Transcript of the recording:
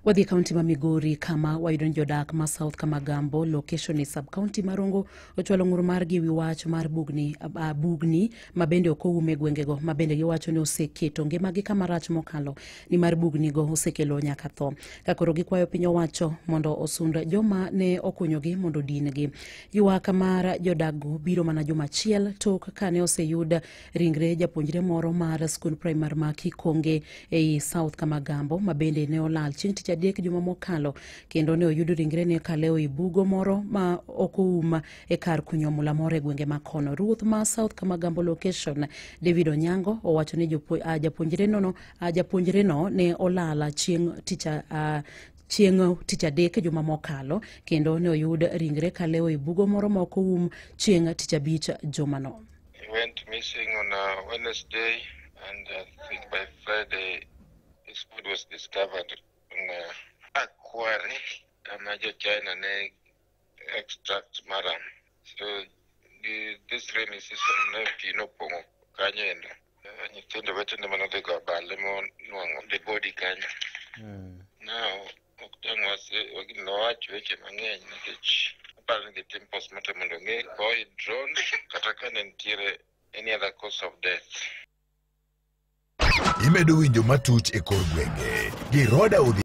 Wadhi e kaunti ma Migori kama wayudo ni jodak ma South Kamagambo location e sub county ma Rongo ochwalo ng'ur margi ewi wach mar bugni, bugni ma bende ok oum e gwengego ma bende giwacho ni oseketo ngimagi kama rach mokalo nimar bugnigo osekelo nyaka tho. Ka koro gikwayo piny owacho mondo osund joma ne okunyogi mondo odin-gi. Ywak mar jodakgo biro mana juma achiel tok kane oseyud ringre japuonjre moro mar skund primar ma Kikonge ei South Kamagambo ma bende ne olal chieng' tich adek juma mokalo kendo ne oyud ringrene kalewo e bugo moro ma ok oum e kar kunyo mula moro e gwenge ma kono. Ruoth ma South Kamagambo location David Onyango owacho ni japuonjreno ne olal chieng' tich adek juma mokalo kendo ne oyud ringre kalewo e bugo moro ma ok oum chieng' tich abich jumano. He went missing on a Wednesday, and I think by Friday his body was discovered on a quarry kama jo China ne extract murram. So this rainy season ne pi nopong'o kanyo endo. Nyithindo wetene manodhi go abal ema onwang'o the body kanyo. Now ok dang' wach weche mang'eny nikech aparo ni gitim postmortem mondo ong'e koi drone kata ka ne nitiere any other cause of death. Imedo winjo matuch e kor gwenge gi Roda Odhi.